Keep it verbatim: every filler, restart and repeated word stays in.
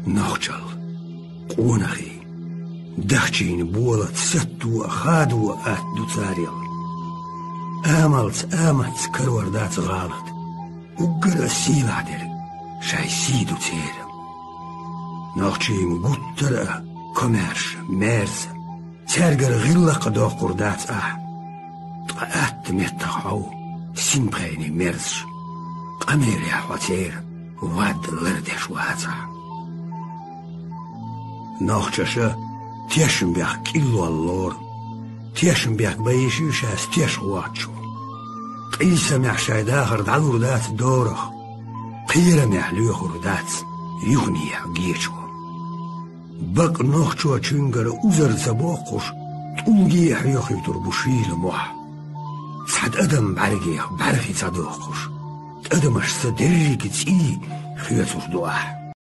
Нохчалла, къонахий, дахчийна болат сатто а, хадо а атта ду царел. Амалца, аматца карор дац гӀалат. Уггар а сийлахь дерг шайн сий ду церан. Нохчийн гуттар а комаьрша, маьрза, цаьргара гӀиллакх а доккхур дац ахь. Ткъа атта меттах хьо ву синпхений мерзаш, къамелехь хьо церан вад лардеш вацахь. Нохчаша тешнабехк кӀиллол лору, тешнабехк байийша шаьш теш воцчо. Къийсамехь шайн дахар дӀалур дац дорах, кхерамехь лоьхур дац юханехьа гечо. Бакъ нохчочуьнгара узар ца боккхуш, тӀулге а хьоьхуьйтур бу шийла мохь. Цхьа тӀадам бӀаьргех бӀаьрхи ца доккхуш, тӀадамашца дерриг цӀий хоьцур ду ахь.